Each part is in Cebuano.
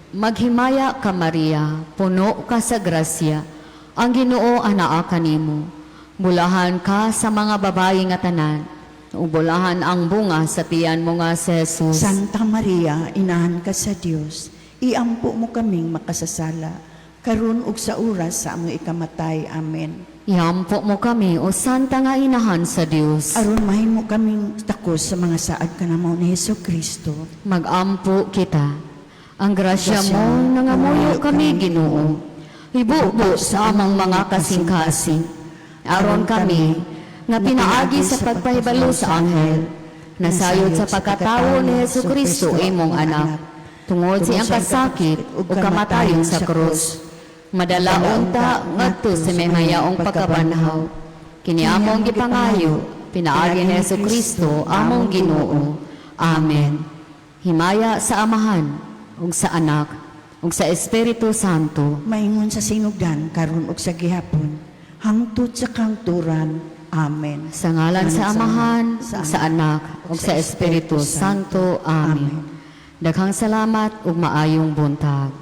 Maghimaya ka, Maria, puno ka sa grasya. Ang Ginoo anaa kanimo. Bulahan ka sa mga babayi nga tanan. Ug bulahan ang bunga sa tiyan mo nga si Jesus. Santa Maria, inahan ka sa Dios, iampo mo kaming makasasala, karon ug sa oras sa among ikamatay. Amen. Iampo mo kami, o Santa nga Inahan sa Dios. Aron mahimo kaming takos sa mga saad kanamo ni Hesus Kristo. Magampo kita. Ang grasya mo, nangamuyo kami, Ginoo. Ibubo sa among mga kasing-kasing. Aron kami, nga pinaagi sa pagpahibalo sa anghel, nasayod sa pagkatawo ni Hesus Kristo, imong anak, tungod sa iyang kasakit ug kamatayon sa krus. Madala unta ngadto sa mayaong pagkabanhaw. Kini among gipangayo, pinaagi ni Hesus Kristo, among Ginoo. Amen. Himaya sa Amahan, ug sa Anak, ug sa Espiritu Santo. Maingon sa sinugdan karon ug sa gihapon, hangtod sa kahangturan. Amen. Sa ngalan sa Amahan, ug sa Anak, ug sa Espiritu Santo. Amen. Daghang salamat ug maayong buntag.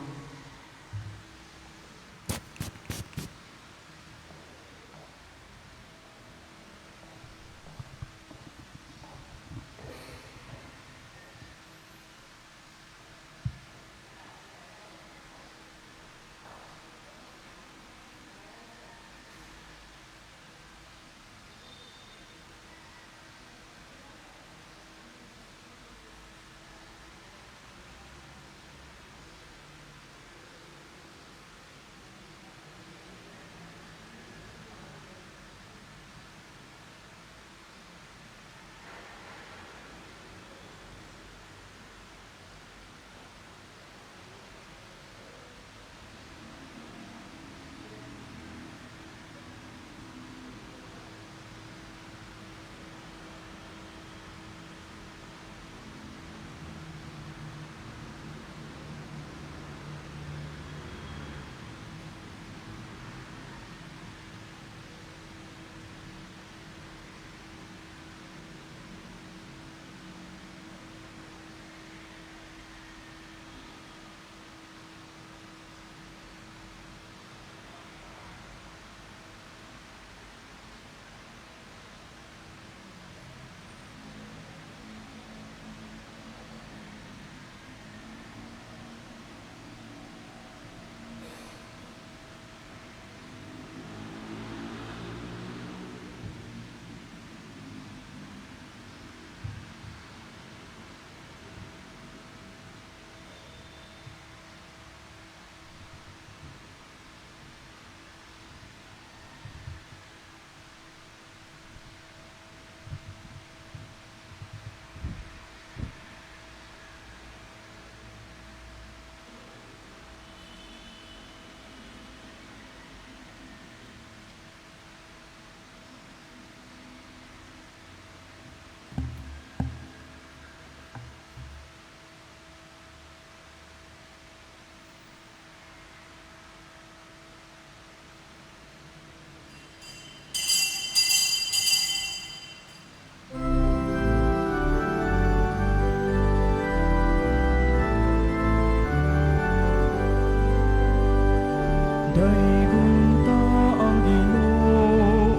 Daygon ta ang Ginoo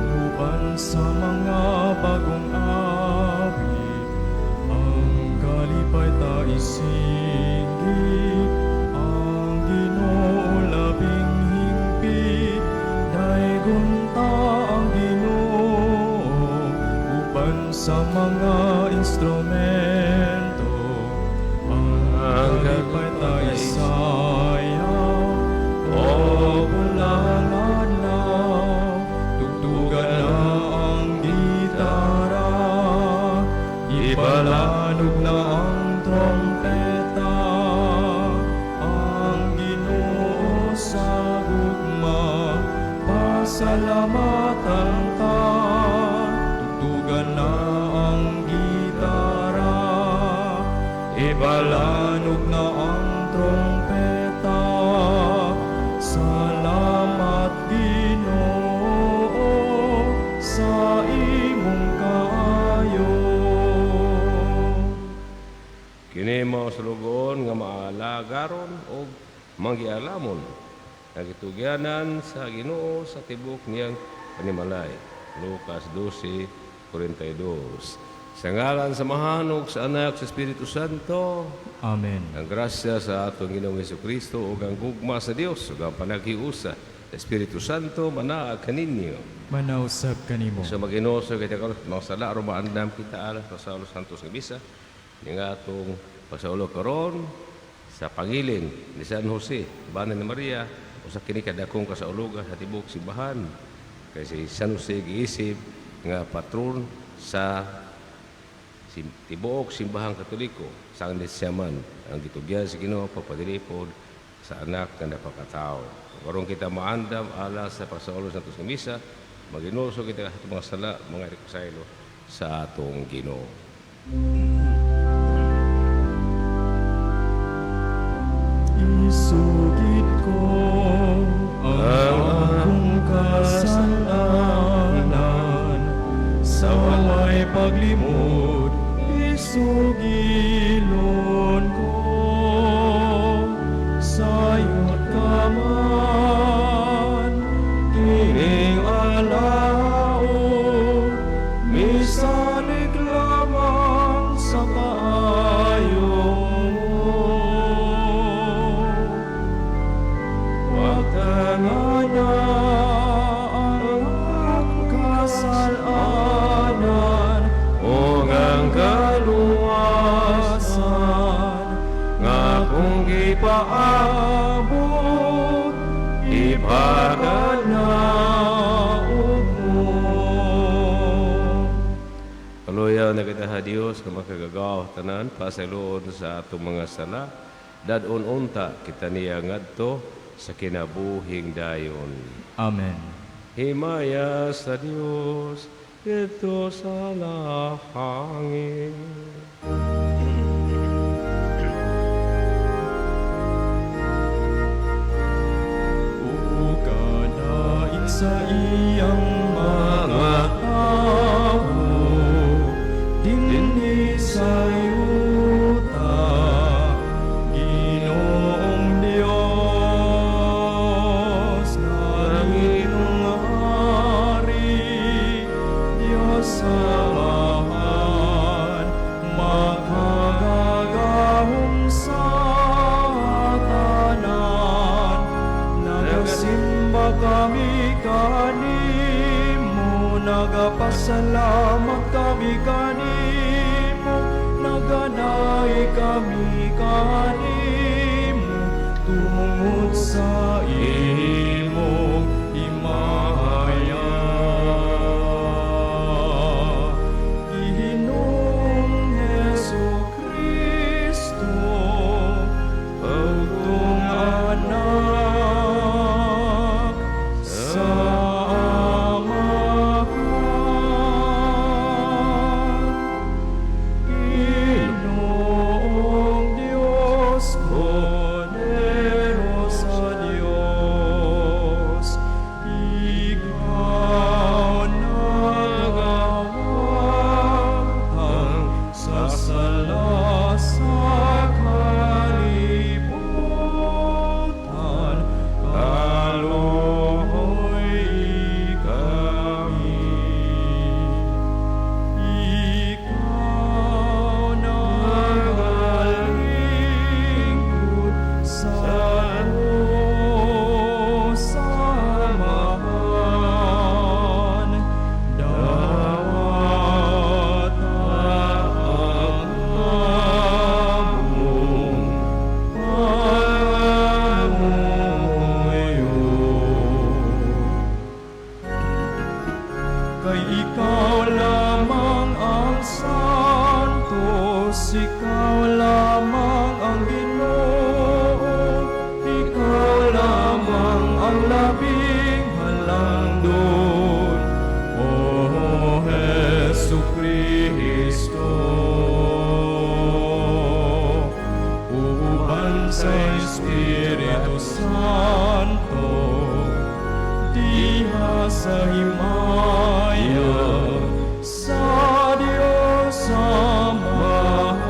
uban sa mga bagong awit, ang kalipay ta isinggit, ang Ginoo labing hingpit. Daygon ta ang Ginoo uban sa mga instrumento, ang kalipay ta isayaw. O bulan adlaw, tugtugan na ang gitara, ipalanog na ang trompeta. Lagaron o manggialamon nga gitugyanan sa Ginoo sa tibok niyang panimalay. Lucas 12:42. Sa ngalan sa Amahan, sa Anak, sa Espiritu Santo. Amen. Ang grasya sa atong Ginoong Kristo ug ang gugma sa Dios ug ang panaghiusa sa Espiritu Santo manaa kaninyo. Manausab kanimo. So maginoo kita karon mga sala aron maandam kita alas sa Saulo Santos nga misa ning atong pasaulo karon sa pangilin ni San Jose, bana ni Maria, usa kini ka dakong kasaulugan sa tibuok simbahan. Kay si San Jose giisip nga patron sa tibuok simbahang Katoliko, sang siya man ang gitugyan sa Ginoo pagpadilipod sa anak nga napakatao. Karon kita maandam alas sa pasaulo sa atong misa, maginuso kita sa atong mga sala, mga rekusaylo sa atong Ginoo. Isugid ko ang akong kasalanan sa walay paglimod, isugilon ko sayot ka man kining alaon, misalig lamang sa kaayo mo. Pagtangana ang akong kasalanan o ang kaluwasan nga akong gipaabot, ipaganaog mo. Hallelujah, na kita ha Dios nga makagagaw tanan pasayloon sa atong mga sala, dad-on unta kita niya ngadto sa kinabuhing dayon. Amen. Himaya sa Dios didto sa langit. Ug kadaig sa iyang mga tawo dinhi sa yuta, Ginoong Dios, langitong hari, Diyos Amahan, makagagahom sa tanan, nagasimba kami kanimo, nagapasalamat kami kanimo, naganay kami kanimo, tungod sa imong himaya. Ginoong Hesu Kristo, bugtong Anak sa Amahan. Ginoong Diyos, Kordero sa Diyos, ikaw nagawangtang sa sala sa kalibutan, kaluoy kami. Ikaw nagalingkod sa Amahan, dawata ang among pangamuyo. Kay ikaw lamang ang santo, ikaw lamang ang Ginoo, ikaw lamang ang labing halangdon, O Hesu Kristo. Uban sa Espiritu Santo, diha sa himaya sa Diyos Amahan.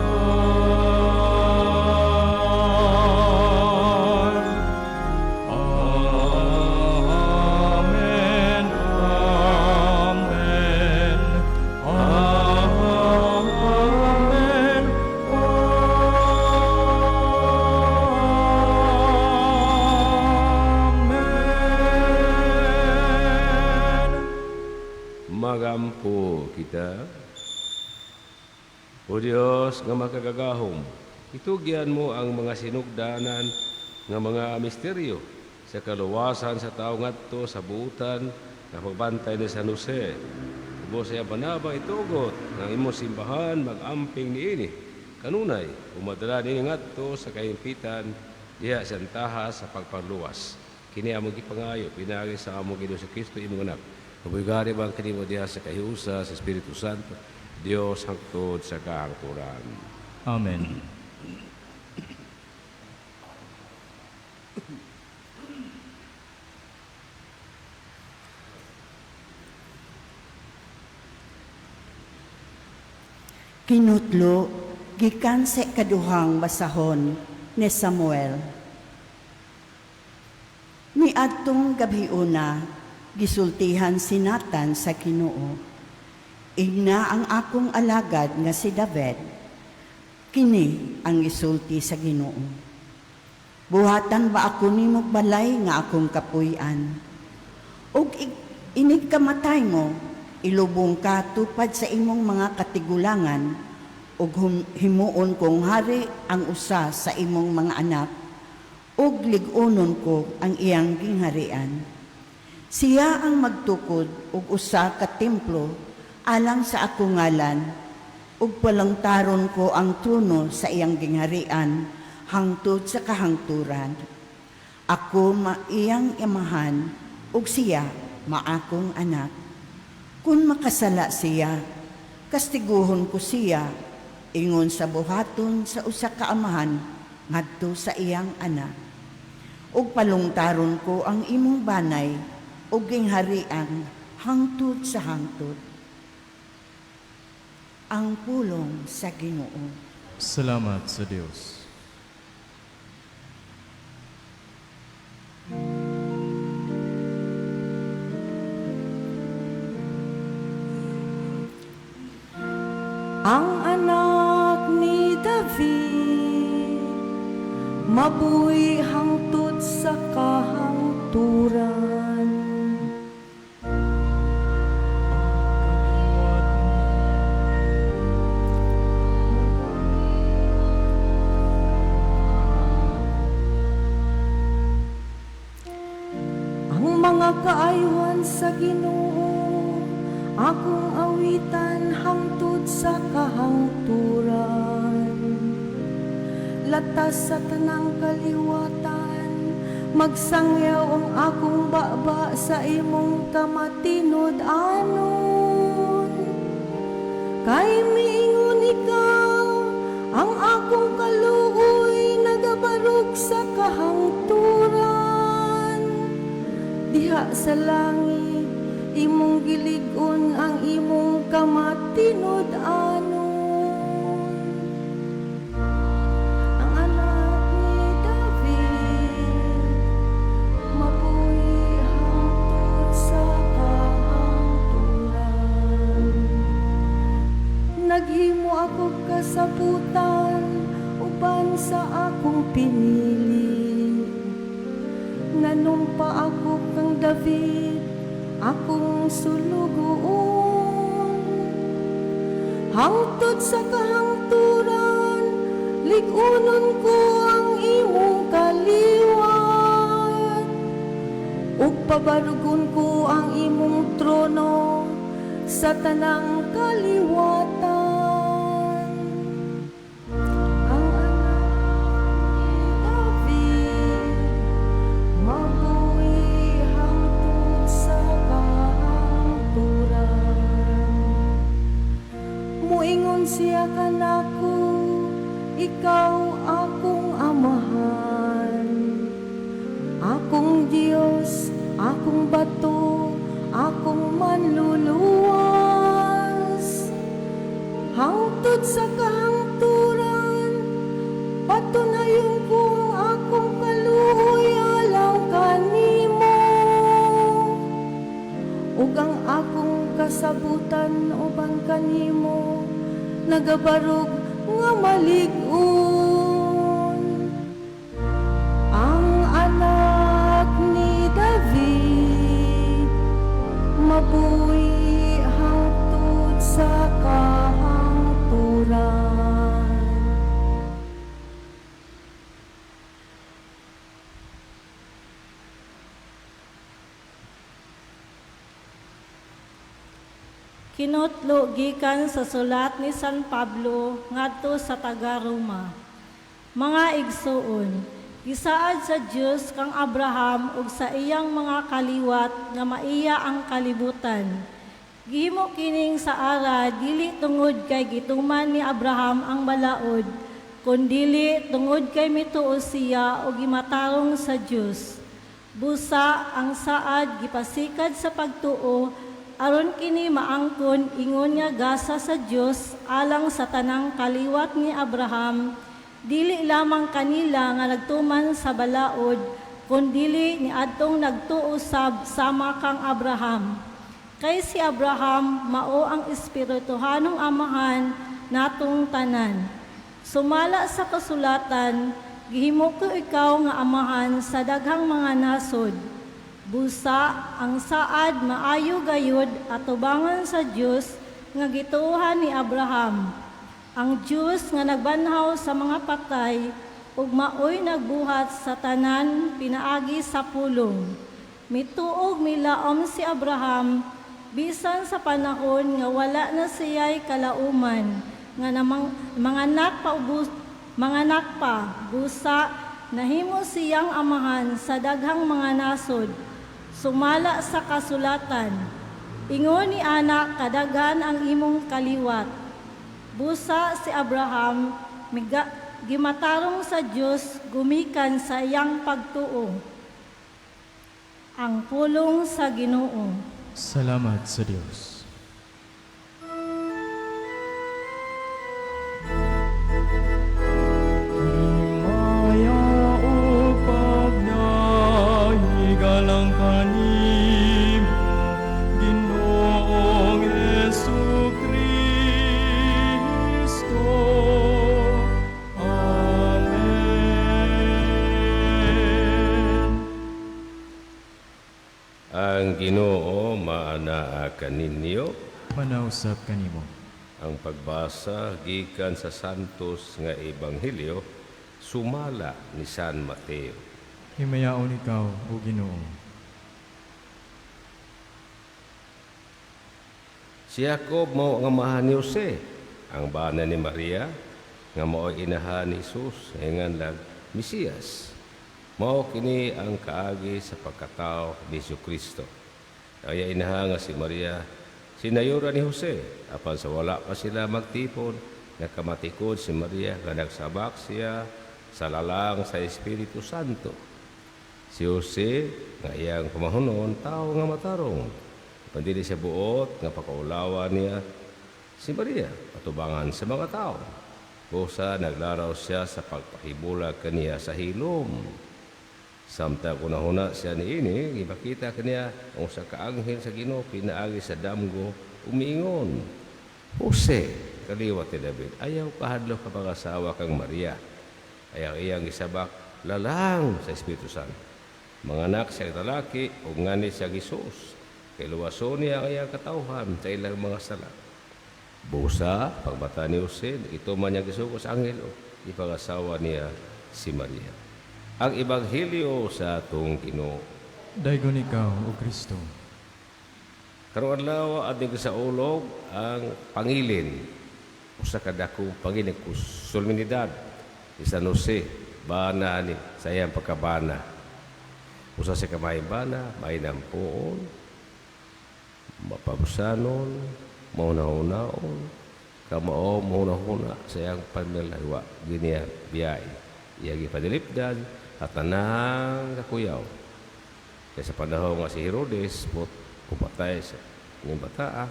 Kita. O Dios nga makagagahom, itugyan mo ang mga sinugdanan nga mga misteryo sa kaluwasan sa tao ngadto sa buutan nga pagbantay ni San Jose. Ubos sa banaba itugot ng imong simbahan mag-amping niini. Kanunay, umadala niini ngadto sa kahimpitan diha sa antaha sa pagpaluwas. Kini among gipangayo pinaagi sa among Ginoo sa Kristo imong anak. Kabugari bang kanimo diha sa kahiusa sa Espiritu Santo, Dios hangtod sa kahangturan. Amen. Kinutlo gikan sa ikaduhang basahon ni Samuel. Miadtong gabhiuna gisultihan si Nathan sa Ginoo. Igna ang akong alagad nga si David. Kini ang gisulti sa Ginoo. Buhatan ba ako nimo balay nga akong kapuy-an? Og inig kamatay mo, ilubong ka tupad sa imong mga katigulangan, ug himuon kong hari ang usa sa imong mga anak, ug lig-unon ko ang iyang gingharian. Siya ang magtukod og usa ka templo alang sa akong ngalan, ug palangtaron ko ang trono sa iyang gingharian hangtod sa kahangturan. Ako maiyang amahan, ug siya maakong anak. Kung makasala siya, kastiguhon ko siya, ingon sa buhaton sa usa ka amahan ngadto sa iyang anak. Ug palungtaron ko ang imong banay ug gingharian hangtod sa hangtod. Ang pulong sa Ginoo. Salamat sa Dios. Ang anak ni David, mabuhi hangtod sa kahangturan. Ang mga kaayuhan sa Ginoo, akong awitan hangtod sa kahangturan. Latas sa tanang kaliwatan, magsangyaw ang akong baba sa imong kamatinud-anon. Kay miingon ikaw, ang akong kaluoy nagabarog sa kahangturan. Diha sa langit, imong gilig-on ang imong kamatinud-anon. Ang anak ni David, mabuhi hangtod sa kahangturan. Naghimo ako kasabutan uban sa akong pinili. Nanumpa ako kang David, akong sulugoon. Hangtod sa kahangturan, lig-unon ko ang imong kaliwat. Ug pabarugon ko ang imong trono sa tanang kaliwatan. Ang anak ni David, mabuhi hangtod sa kahangturan. Muingon siya kanako, ikaw akong amahan, akong Dios, akong bato, akong manluluwas. Hangtod sa kahangturan, patunayon ko ang akong kaluoy alang kanimo, ug ang akong kasabutan uban kanimo nagabarog nga malig-on. Ang anak ni David, mabuhi hangtod sa Kinutlo gikan sa sulat ni San Pablo ngadto sa taga-Roma. Mga igsuon, gisaad sa Dios kang Abraham ug sa iyang mga kaliwat nga maiya ang kalibutan. Gihimo kining saara dili tungod kay gituman ni Abraham ang balaod, kundili tungod kay mituo siya ug gimatarong sa Dios. Busa ang saad gipasikad sa pagtuo aron kini maangkon ingon nga gasa sa Dios alang sa tanang kaliwat ni Abraham, dili lamang kanila nga nagtuman sa balaod, kundili niadtong nagtuo sab sama kang Abraham. Kay si Abraham mao ang espirituhanong amahan natong tanan. Sumala sa kasulatan, gihimo ko ikaw nga amahan sa daghang mga nasod. Busa ang saad maayo gayud atubangan sa Dios nga gituohan ni Abraham. Ang Dios nga nagbanhaw sa mga patay ug maoy nagbuhat sa tanan pinaagi sa pulong. Mituog milaom si Abraham bisan sa panahon nga wala na siya'y kalauman nga namang manganak pa busa nahimo siyang amahan sa daghang mga nasod. Sumala sa kasulatan, ingon ni anak kadaghan ang imong kaliwat. Busa si Abraham gimatarong sa Dios gumikan sa iyang pagtuo. Ang pulong sa Ginoo. Salamat sa Dios. Himaya ug pagnahigalang kanimo, Ginoong Hesukristo. Amen. Ang Ginoo maanaa kaninyo. Manausap kanimo. Ang pagbasa gikan sa Santos nga Ebanghelyo sumala ni San Mateo. Himayaon ikaw, o Ginoo. Si Jacob mao ang amahan ni Jose, ang bana ni Maria, nga mao'y inahan ni Jesus, nga lag Mesiyas. Mao kini ang kaagi sa pagkatao ni Jesu Kristo. Ang iya inahan nga si Maria, sinayura ni Jose, apan sa wala pa sila magtipon, nakamatikod si Maria nga nagsabak siya sa lalang sa Espiritu Santo. Si Jose, nga iyang pamahunon, tao nga matarong. Pandili siya buot, nga pakaulawan niya si Maria, atubangan sa mga tao. Busa naglaraw siya sa pagpahibulag kaniya sa hilom. Samtang unahuna siya niini, gipakita kaniya ang usa ka anghel sa Ginoo pinaagi sa damgo umiingon. Jose, kaliwat ni David, ayaw kahadlok ka pangasawa kang Maria. Ayaw iyang gisabak lalang sa Espiritu Santo. Manganak siya lalaki ug ngani siya Jesus. Kay luwason niya ang iyang katawhan sa ilang mga sala. Busa, pagbata ni Jose, ito man niya gisugo sa anghel, ipangasawa niya si Maria. Ang Ebanghelyo sa atong Ginoo. Daygon ikaw, O Kristo. Karong adlaw ating sa ulog ang pangilin. Usa ka dakong pangilin solemnidad ni San Jose, bana ni sa iyang pagkabana. Usa sa kamay bana, may nampuon, mapabusanon, mauna-unaon, kamao mahuna-huna sa iyang pamilya, wa giniya biyai. Iya gipadilipdan at tanang kakuyaw. Kaya sa panahon nga si Herodes, pupatay sa ning bataa,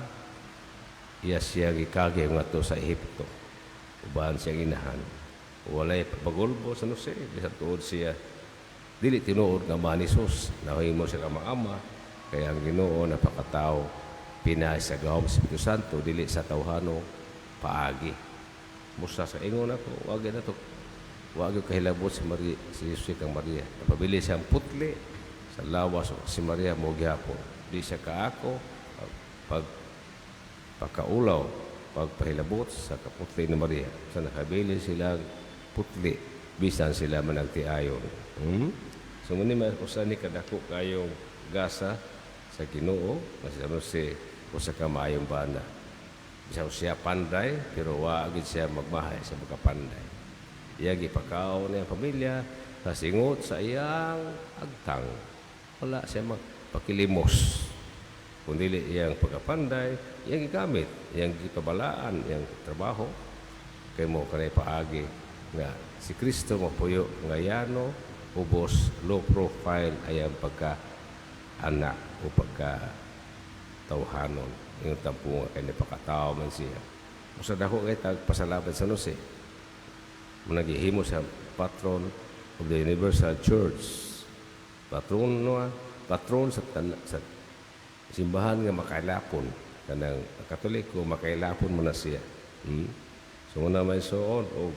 iya siya gikagay ngadto sa Ehipto. Uban siyang inahan. Walay pagulbo sa Jose, bisan tuod siya dili tinuod nga man ni Jesus. Nahimo siya nga ama, kaya ang Ginoo napakatao pinaagi sa gahom sa Espiritu Santo dili sa tawhano paagi. Musa sa ingon ako, wag na to. Wag kahilabot si Maria, si Jesus kang Maria. Napabili siyang putli sa lawas si Maria mo gihapon. Di siya kaako pag pagkaulaw, pagpahilabot sa kaputli ni Maria. Sa nakabili sila putli, bisan sila managtiayon. So muni usa ni kadako kayong gasa sa Ginoo, kasi sa Jose usa ka maayong bana. Bisan siya panday, pero wa gid siya magmahay sa pagkapanday. Iya gipakaon niyang pamilya sa singot sa iyang agtang. Wala siya magpakilimos. Kung dili iyang pagkapanday, iyang gigamit, iyang gipabalaan, iyang trabaho. Kay mo kanay paagi nga si Kristo mapuyo nga yano ubos low profile ayang pagka anak o pagka tawhanon. Yung tampo nga kay napakatao man siya. Usa dako kay tagpasalamat sa Jose. Nagihimo sa patron of the Universal Church. Patron no, patron sa, sa simbahan nga makailapon kanang Katoliko makailapon man na siya. So muna may suon og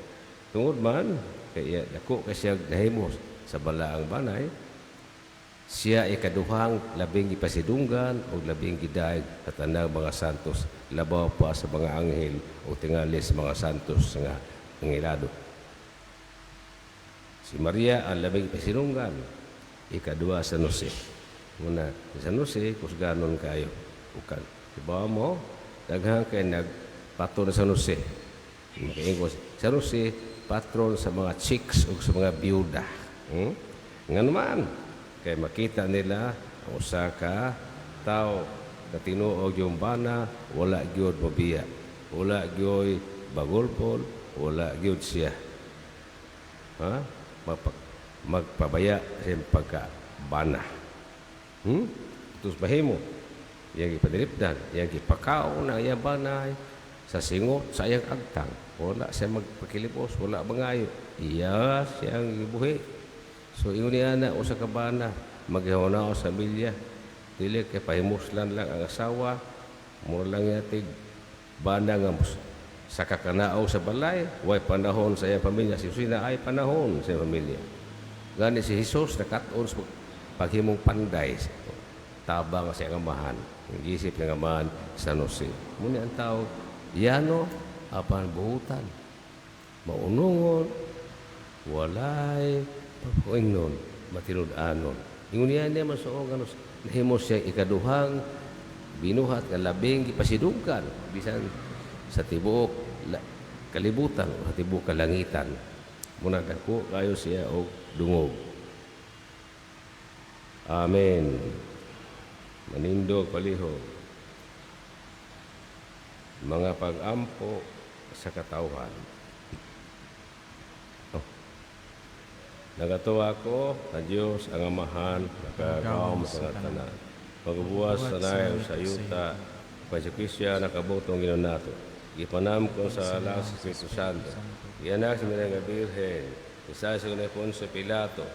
tungod man kay iya dako kay siya nahimo sa balaang banay, siya ikaduhang labing gipasidunggan o labing gidayeg sa tanang mga santos, labaw pa sa mga anghel o tingali sa mga santos nga angelado. Si Maria ang labing gipasidunggan, ikaduha sa Jose. Muna, si San Jose, kusganon kayo. Ukan. Diba mo, daghan kay nagpato na San Jose. Makaingon, San Jose, patron sa mga chicks o sa mga biyuda. Nga naman, kay makita nila ang usa ka tao na tinuog yung bana, wala gyud mobiya. Wala gyud bagulpol, wala gyud siya. Ha? Magpabaya sa iyang pagkabana. Tos bahimo, iyang gipanilipdan, iyang gipakaon ang iyang banay sa singot sa iyang agtang. Wala siya magpakilibos, wala mangayo. Iya siyang gibuhi. So ingon niya na usa ka bana, maghihuna sa pamilya. Dili kay pahimuslan lang ang asawa, mura lang niya tig bana nga sa kakanaaw sa balay, way panahon sa iyang pamilya. Si Jose na ay panahon sa iyang pamilya. Gani si Jesus nakat-on sa paghimong panday, tabang sa iyang amahan. Ang gisip ng amahan sa Jose. Muna ang tao, yano apan buhutan. Maunungon, walay pagpaingnon, matinud-anon. Ingon niya niya masuog, ano, nahimo siya ikaduhang binuhat nga labing gipasidunggan bisan sa tibuok kalibutan o sa tibuok kalangitan. Muna dako kayo siya og dungog. Amen. Manindog palihog. Mga pag-ampo sa katawhan. Oh. Nagatuwa ko sa Diyos ang Amahan, nakagawam sa tanan. Pagbuwas sa nayo sa yuta, kay si Kristo nakabutong Ginoo nato. Gipanam ko sa alang sa Espiritu Santo. Gianak sa mga Birhen, isa sa mga Poncio Pilato,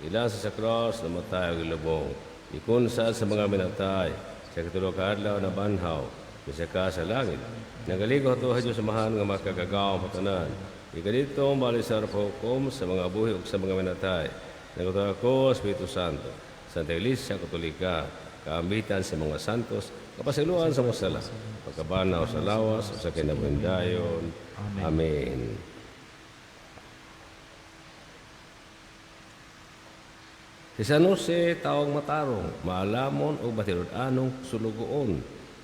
ilan sa cross, namatay og gilubong. Ikunsa sa mga minatay, sa katulo ka adlaw na banhaw, bisa ka sa langit. Nagaligo ato sa Diyos Amahan nga makagagaw patanan. Ikadito bali sa hukom sa mga buhi ug sa mga minatay. Nagatuo ako, Espiritu Santo, Santa Iglesia Katolika, kaambitan sa mga santos, kapasiluan sa mga sala, pagkabanaw sa lawas, sa kinabuhing dayon. Amen. Si San Jose, taong matarong, maalamon o matinud-anong sulugoon.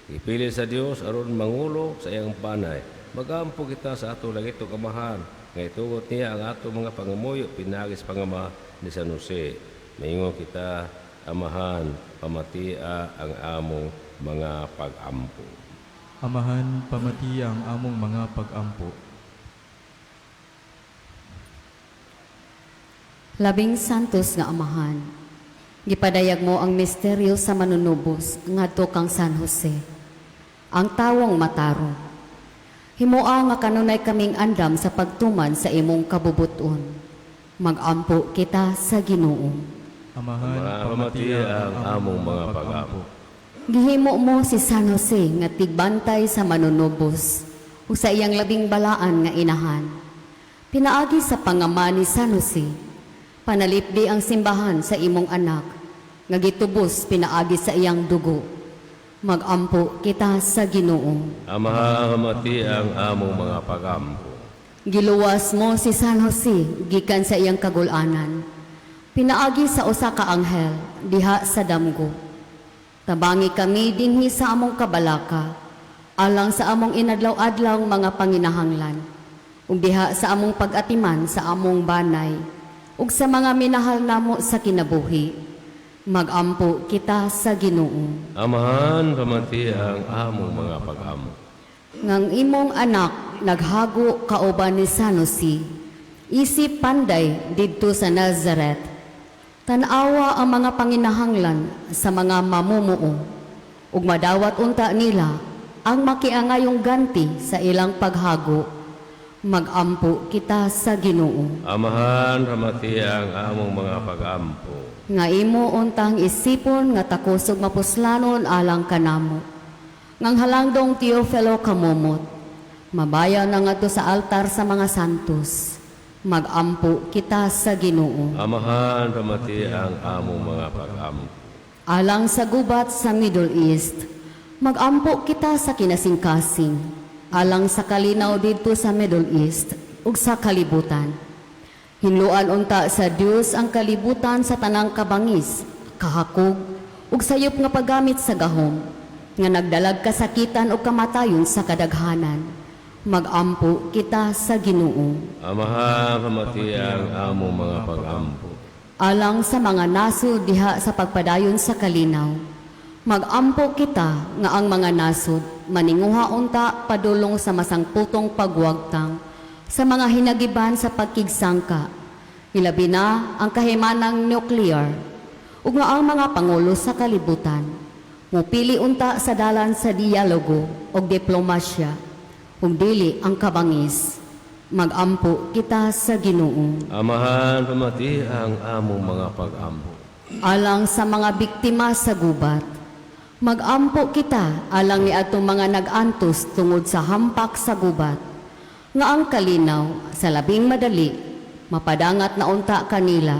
Ipili sa Dios aron mangulo sa iyang panay. Magampo kita sa ato langit ug Amahan, nga itugot niya ang ato mga pangamuyo pinaagi sa pangama ni San Jose. Maingon kita, Amahan, pamatia ang among mga pag-ampo. Amahan, pamatia ang among mga pag-ampo. Labing santos nga Amahan, gipadayag mo ang misteryo sa manunubos ngadto kang San Jose, ang tawong matarong. Himoa nga kanunay kaming andam sa pagtuman sa imong kabubuton. Magampo kita sa Ginoo. Amahan, Pamatia ang among mga pag-ampo. Gihimo mo si San Jose nga tigbantay sa manunubos ug sa iyang labing balaan nga inahan. Pinaagi sa pangama ni San Jose, panalipdi ang simbahan sa imong anak, nga gitubos pinaagi sa iyang dugo. Magampo kita sa Ginoo. Amahan, pamatia ang among mga pag-ampo. Giluwas mo si San Jose gikan sa iyang kagulanan. Pinaagi sa usa ka anghel diha sa damgo. Tabangi kami dinhi sa among kabalaka. Alang sa among inadlaw-adlaw mga panginahanglan, ug diha sa among pag-atiman sa among banay, ug sa mga minahal namo sa kinabuhi. Magampo kita sa Ginoo. Amahan, pamati ang among mga pag-ampo. Ngang imong anak naghago kauban ni San Jose, isip panday didto sa Nazareth. Tan-awa ang mga panginahanglan sa mga mamumuo, ug madawat unta nila ang makiangayong ganti sa ilang paghago. Magampo kita sa Ginoo. Amahan, pamati ang among mga pag-ampo. Nga imo untang isipon nga takusog mapuslanon alang kanamo. Ngang halangdong Teofilo kamomot, mabayaw na ngadto sa altar sa mga santos. Magampo kita sa Ginoo. Amahan, pamati ang among mga pag-ampo. Alang sa gubat sa Middle East, magampo kita sa kinasingkasing. Alang sa kalinaw didto sa Middle East ug sa kalibutan. Hinluan unta sa Dios ang kalibutan sa tanang kabangis, kahakog ug sayop nga paggamit sa gahom nga nagdalag kasakitan ug kamatayon sa kadaghanan. Magampo kita sa Ginoo. Amahan, pamati ang among mga pag-ampo. Alang sa mga nasod diha sa pagpadayon sa kalinaw, magampo kita nga ang mga nasod maninguha unta padulong sa masangputong pagwagtang sa mga hinagiban sa pagkigsangka, ilabi na ang kahimanang nuclear, ug nga ang mga pangulo sa kalibutan mupili unta sa dalan sa dialogo og diplomasya ug dili ang kabangis. Magampo kita sa Ginoo. Amahan, pamati ang among mga pag-ampo. Alang sa mga biktima sa gubat, magampo kita alang ni atong mga nag-antos tungod sa hampak sa gubat, nga ang kalinaw sa labing madali, mapadangat na unta kanila,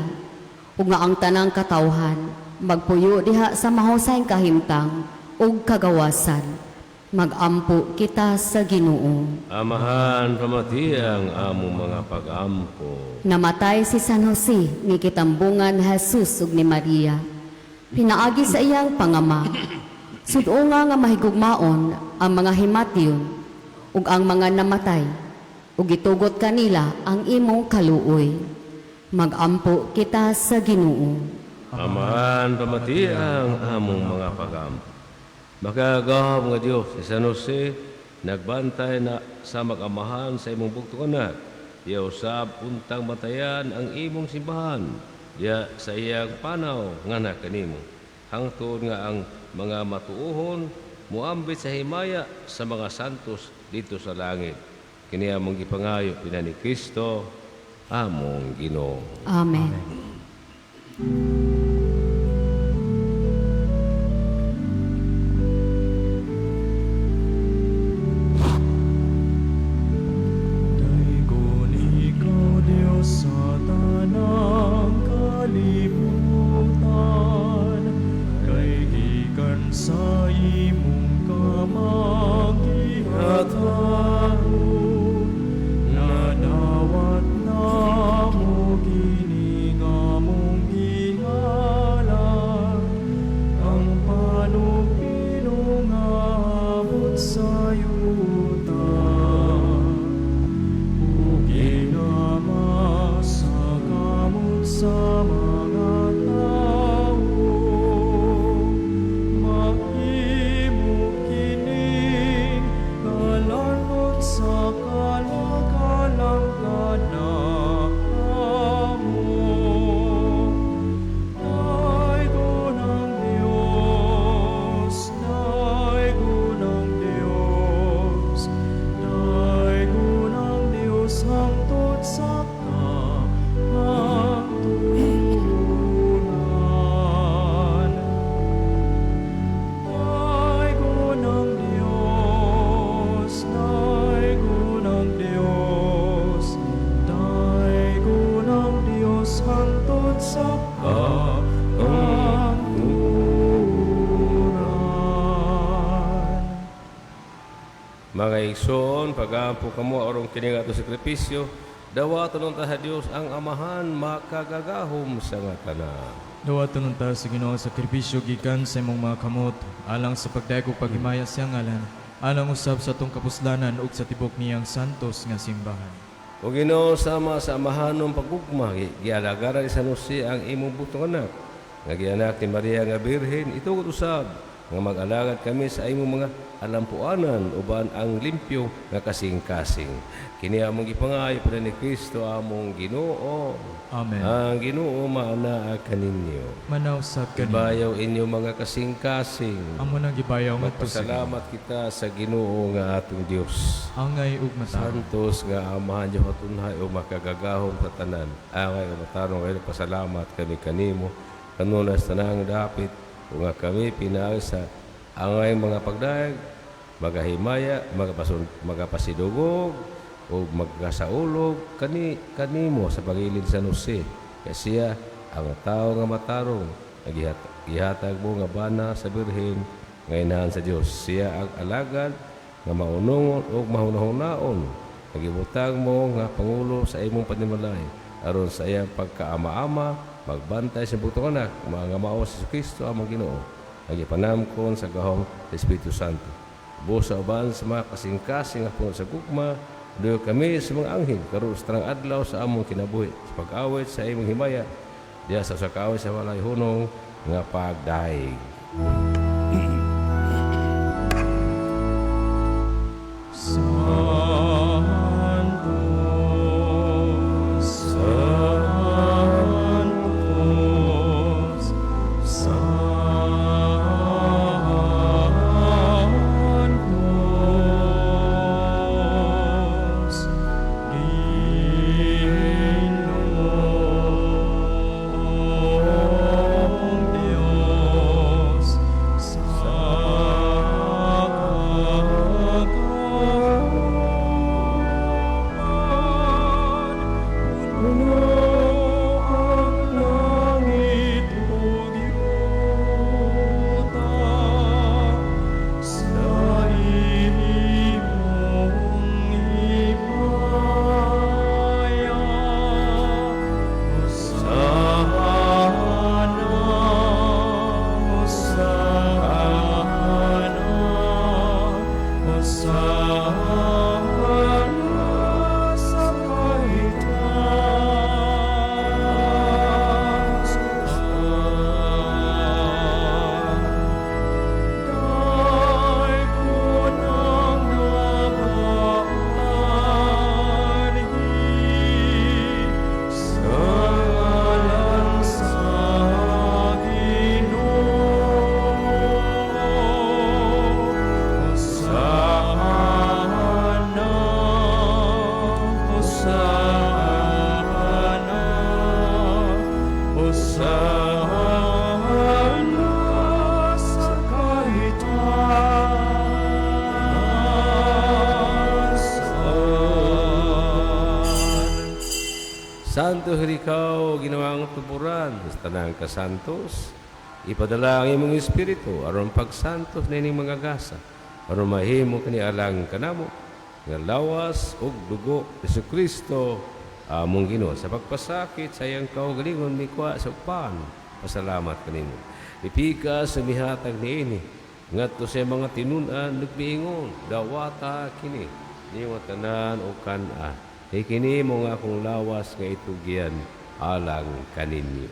ug nga ang tanang katawhan, magpuyo diha sa mahusay kahimtang ug kagawasan. Magampo kita sa Ginoo. Amahan, pamati ang among mga pag-ampo. Namatay si San Jose ni kitambungan Jesus ug ni Maria. Pinaagi sa iyang pangama. Sudo nga nga mahigugmaon ang mga himation ug ang mga namatay ug gitugot kanila ang imong kaluoy. Magampo kita sa Ginoo. Amahan, pamati ang among mga pag-ampo. Makagahom nga Dios, si San Jose, nagbantay na sa mag-amahan sa imong bugtong anak. Diya usab untang batayan ang imong simbahan. Diya sa iyang panaw nga na kanimo. Hangtod nga ang mga matuohon muambit sa himaya sa mga santos dito sa langit. Kini among gipangayo pinani Kristo among Ginoo. Amen. Daygon ikaw, Diyos, sa tanang kalibutan, kay gikan sa imong kamang gihatago, nadawat namo kini nga among gihalad, ang panupilong nga abot sa yuta. Ug ginama sa kamot sa mga tao, mahimo kining kalanot sa kalakalang kanamo. Daygon ang Diyos, daygon ang Diyos, daygon ang Diyos hangtod sa kahangturan. Daygon ang Diyos, daygon ang Diyos, daygon ang Diyos hangtod sa kahangturan. Mga igsoon, pag-ampo kamo aron kini nga ato sakripisyo, dawaton unta sa Dios ang Amahan makagagahom sa nga tanan. Dawaton unta sa Ginoo ang sakripisyo gikan sa imong mga kamot alang sa pagdayeg ug paghimaya sa iyang ngalan Alang usab sa atong kapuslanan ug sa tibok niyang santos nga simbahan. O Ginoo, sama sa amahanong pagugma, gialagaran ni San Jose ang imong butong anak, nga gianak ni Maria nga Birhen, itugot usab nga mag-alagad kami sa imong mga alampuanan uban ang limpyo nga kasing-kasing. Kini among gipangayo pa ni Kristo among Ginoo. Amen. Ang Ginoo maanaa kaninyo. Manaw sab kaninyo. Ibayaw inyo mga kasing-kasing. Amo nang gibayaw ngadto sa Ginoo. Magpasalamat kita sa Ginoo nga atong Dios. Angay ug matarong. Santos nga Amahan Dios katunhay o makagagahom sa tanan. Angay o matarong kayo pasalamat kami kanimo kanunay sa tanang dapit o nga kami pinaagi sa angay mga pagdayag, magahimaya, magapasidugog o magkasaulog kani kanimo sa pagilid sa Jose. Kay siya ang tao nga matarong nga gihatag mo nga bana sa Birhen nga inahan sa Dios. Siya ang alagad nga maunongon o mahunahunaon. Nagibutang mo nga pangulo sa imong panimalay aron sa iyang pagkaama-ama magbantay sa butong anak mga mao si Kristo among Ginoo. Nagipanamkon sa gahom sa Espiritu Santo. Busa uban sa mga kasing-kasing nga puno sa gugma, duyo kami sa mga anghel karon sa tanang adlaw sa among kinabuhi sa pag-awit sa imong himaya diya sa usa ka awit sa walay hunong nga pagdaig. Santos, Santos, Santos, Ginoong Diyos, sa kagaman, puno ang langit ug yuta sa imong himaya. Hosana, Hosana, Hosana sa kaitaas. Daygon ang nagaanhi sa ngalan sa Ginoo. Hosana, Hosana, Hosana sa kaitaas. Santo ikaw, ginawang tuburan sa tanang kasantos. Ipadala ang imong espiritu aron pagsantos nining mga gasa, aron mahimo kini alang kanamo nga lawas ug dugo ni Kristo among Ginoo. Sa pagpasakit sa iyang kaugalingon mikuha sa upan, pasalamat kanimo. Ipika sa mihatag niini ngadto sa mga tinun-an nagmiingon, dawata kini niyong tanan o kan-a. Kay kini mo nga akong lawas nga itugyan alang kaninyo.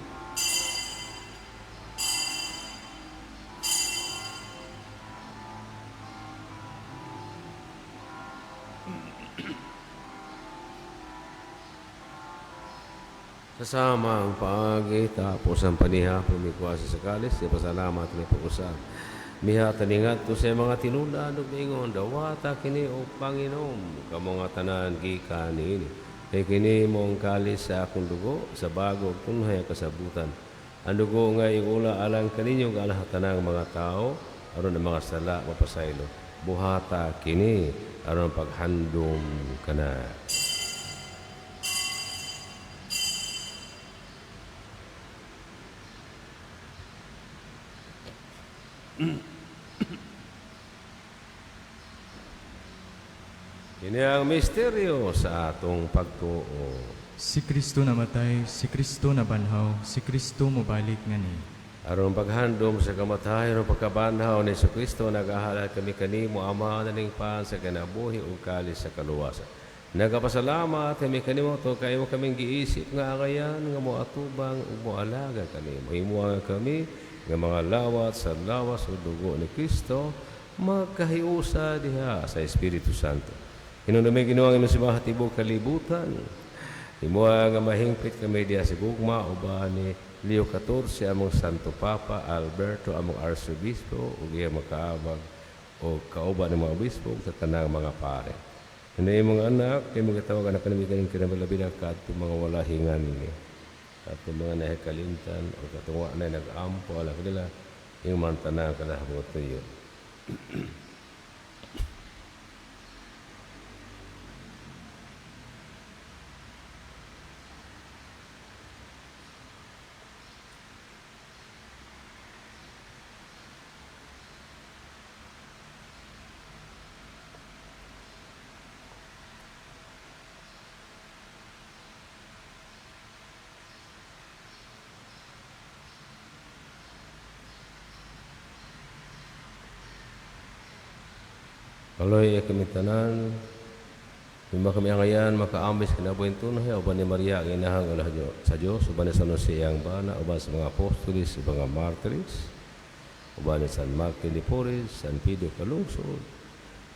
Sa samang paagi, tapos ang panihapon mikuha sa kalis, di pasalamat ni pag-usap. Mihata ni ngadto sa mga tinun-an ug miingon, dawata kini o Panginoon, kamo nga tanan gikan niini. Kay kini mo ang kalis sa akong dugo, sa bago ug tunhay ang kasabutan. Ang dugo nga iula alang kaninyo alang tanang mga tao, aron ang mga sala mapasaylo. Buhata kini aron paghandom kana. Kini ang misteryo sa atong pagtuo. Si Kristo namatay, si Kristo nabanhaw, si Kristo mobalik ngani. Aron paghandom sa kamatayon ug pagkabanhaw ni Kristo, nagahalad kami kanimo, Ama, naning pan sa kinabuhi ug kalis sa kaluwasan. Nagapasalamat kami kanimo to kay imo kaming giisip nga angayan nga moatubang ug moalaga kanimo. Himoa kami nga mga lawat sa lawas ug dugo ni Kristo magkahiusa diha sa Espiritu Santo. Hinumdumi, Ginoo, ang imong simbahan tibuok kalibutan. Himoa nga mahingpit kami diha sa gugma uban ni Leo XIV among Santo Papa, Alberto among Arsobispo ug iyang makaabag o kauban ng mga obispo ug sa tanang mga pare. Hindi imong anak, kay mga tawag anak kanami kaning kinamalabi na kadto mga wala hingan ni. Kadto mga nahikalimtan o katungwa na nag-ampo ala kanila, iyong man tanang kalahabot niyo. Kaloy kami tanan, Lima kami angayan, makaambis kinabuhin tunay, uban ni Maria ang inahang ulah sa Diyos, uban ni San Jose ang bana, uban sa mga apostolis, uban mga martyrs, uban ni San Martin de Porres, San Pedro Calungsod,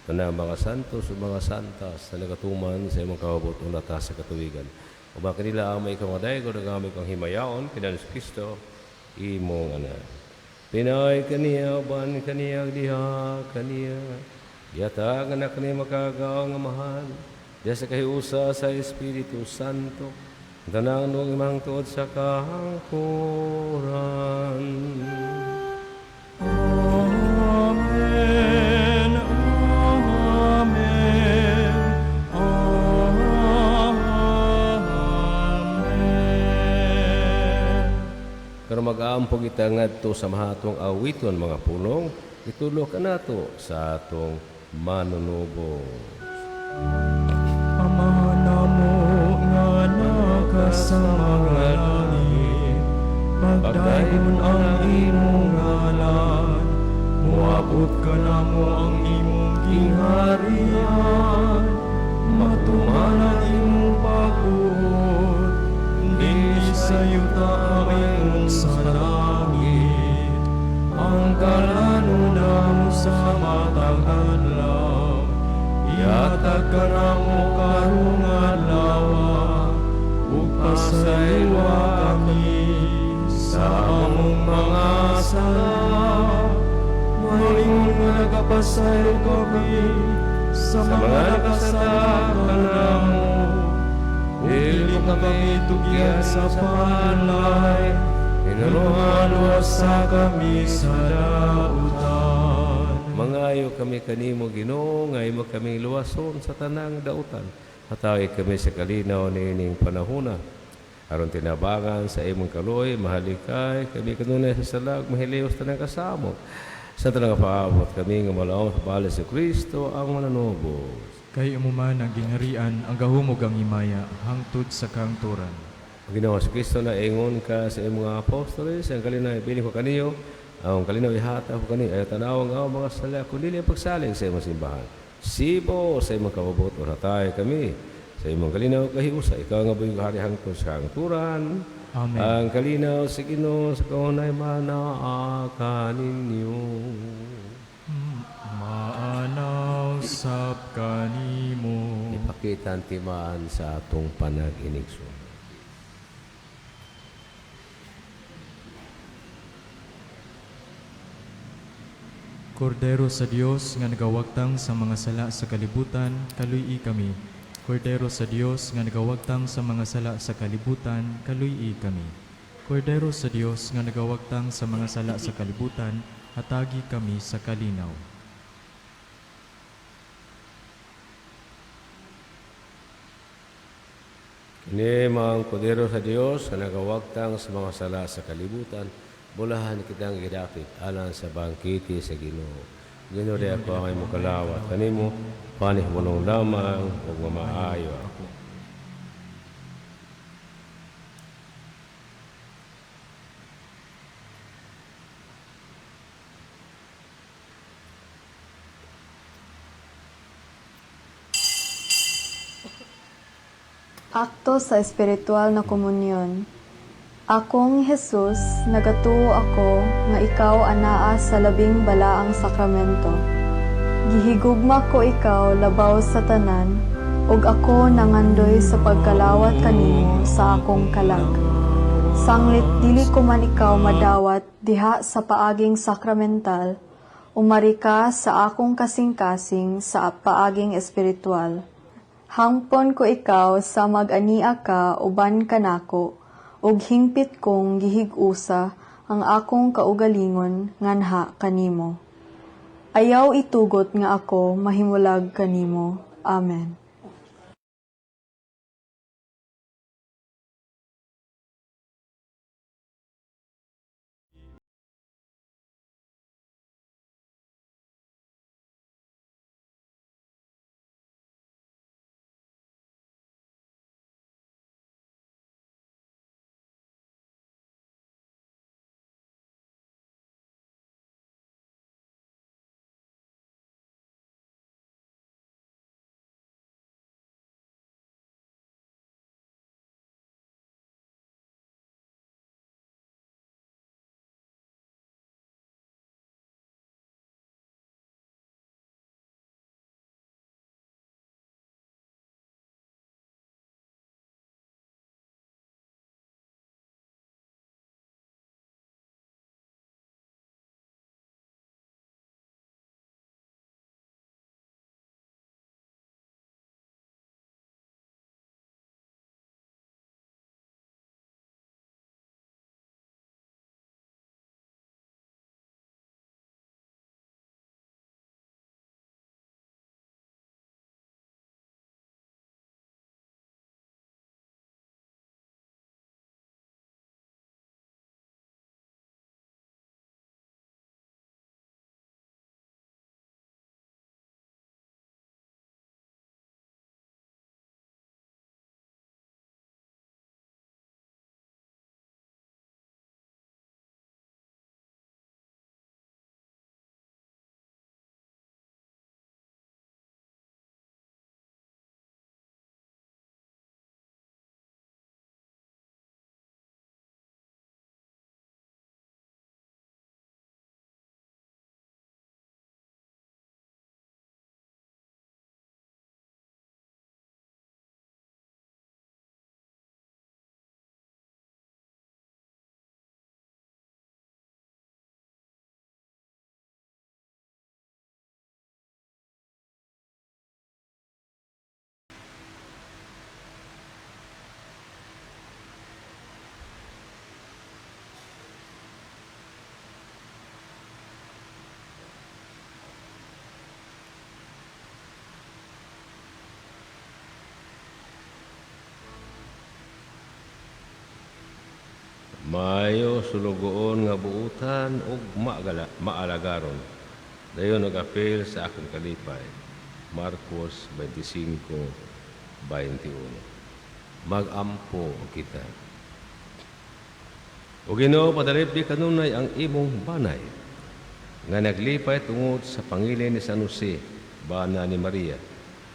tanang mga santos ug mga santas na nagatuman sa imong kabubut ulata sa katuwigan. Uban kanila ang may ikaw nga daygo, ang aming kang himayaon, pinanos Kristo, imong anak. Pinay kaniya, uban kaniya, diha kaniya, Gihatag anak ni makagaw nga mahal, diya sa kahiusa sa Espiritu Santo, tanang nung imang tuod sa kahangkuran. Amen. Amen. Amen. Pero mag-aampo kita ngadto sa mahatong awiton mga pulong, itulo ka nato sa atong manunubos. Ama namo nga naka sa mga langit, pagdaygon ang imong ngalan, moabot kanamo ang imong gingharian, matuman ang imong pagbuot, dinhi sa yuta ingon sa langit. Ang kalano namo sa matag adlaw, ihatag kanamo karong adlaw, ug pasayloa kami sa among mga sala, maingon nga nagapasaylo kami sa mga nakasala kanamo. Dili mo kami tugyan sa panlay, hinunuhan sa kami sa dautan. Mangayo kami kanimo, Ginoo, nga imo kaming luwason sa tanang dautan. Hatagi kami sa kalinaw niining panahona. Aron tinabangan sa imong kaluoy, mahalikay kami kanunay sa salag, mahilios tanang kasamok. Sa tanang paabot kami nga malaom sa bali si Kristo ang mananubos. Kay imo man ang gingharian, ang gahom ug ang himaya, hangtod sa kahangturan. Ang Ginoo si Kristo na ingon ka sa imong mga apostoles, ang kalinaw ibilin ko kaniyo, ang kalinaw ihatag ko kaniyo, ay tanaw ang among mga sala, kun dili ang pagsalig sa imong simbahan. Sibo sa imong kabubut, hatay kami sa imong kalinaw kahiusa, ikaw nga buhi hari hangtod sa kahangturan. Amen. Ang kalinaw sa Ginoo sa kaunay manaa kaninyo. Maanaw sab kanimo. Ipakita ang timaan sa atong panag-inigsoon. Kordero sa Dios nga nagawagtang sa mga sala sa kalibutan, kaluy-i kami. Kordero sa Dios nga nagawagtang sa mga sala sa kalibutan, kaluy-i kami. Kordero sa Dios nga nagawagtang sa mga sala sa kalibutan, hatagi kami sa kalinaw. Kini mga kordero sa Dios nga nagawagtang sa mga sala sa kalibutan, bulahan kitang gidapit alang sa bangkete sa Ginoo. Ginoo, di ako angay mokalawat kanimo, panihumulong lamang ug mamaayo ako. Akto sa espiritual na komunyon. Akong Jesus, nagatuo ako nga ikaw anaa sa labing balaang sakramento. Gihigugma ko ikaw labaw sa tanan, ug ako nangandoy sa pagkalawat kanimo sa akong kalag. Sanglit dili ko man ikaw madawat diha sa paaging sakramental, umari ka sa akong kasing-kasing sa paaging espiritual. Hangpon ko ikaw sa mag-ania ka uban kanako, ug hingpit kong gihig-usa ang akong kaugalingon nganha kanimo. Ayaw itugot nga ako mahimulag kanimo. Amen. Maayo sulugoon nga buutan ug maalagaron. Dayon nag-apil sa akong kalipay. Marcos 25:21. Mag-ampo kita. O Ginoo, padalipdi kanunay ang imong banay nga naglipay tungod sa pangilin ni San Jose, bana ni Maria.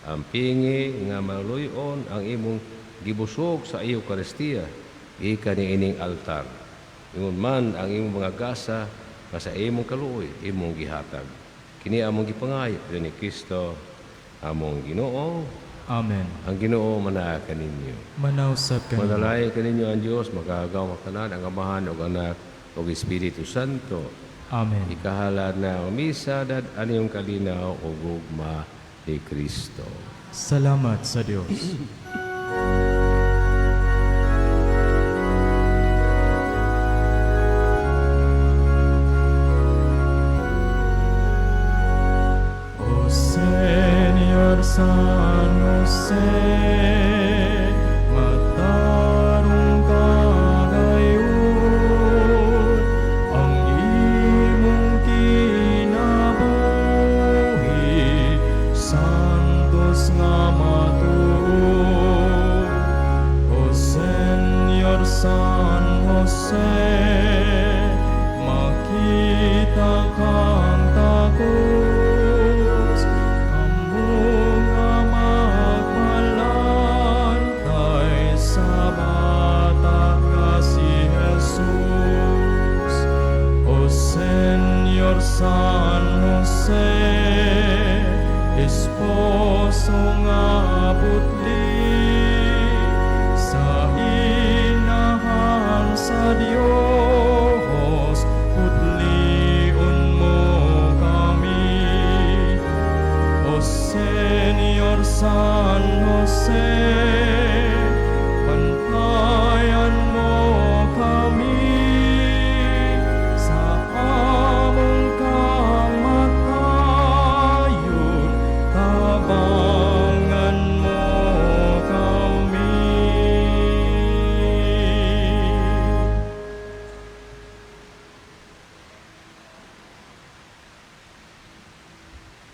Ang pingi nga maluyon ang imong gibusog sa Eucharistia, gikan ni ining altar. Ingon man ang imong mga gasa nga sa imong kaluoy imong gihatag. Kini among gipangayo ni Kristo among Ginoo. Amen. Ang Ginoo manaa kaninyo. Manausap kaninyo. Manalay kaninyo ang Dios makahagaw makanan ang Amahan ug Anak ug Espiritu Santo. Amen. Ikahalad na ang misa dad aniyong kalinaw ug gugma ni Kristo. Salamat sa Dios. O Señor San Jose, matarong ka gayon, ang imong kinabuhi, santos nga matuod. San Jose, esposo nga putli, sa inahan sa Dios, putlion mo kami. O Señor San Jose,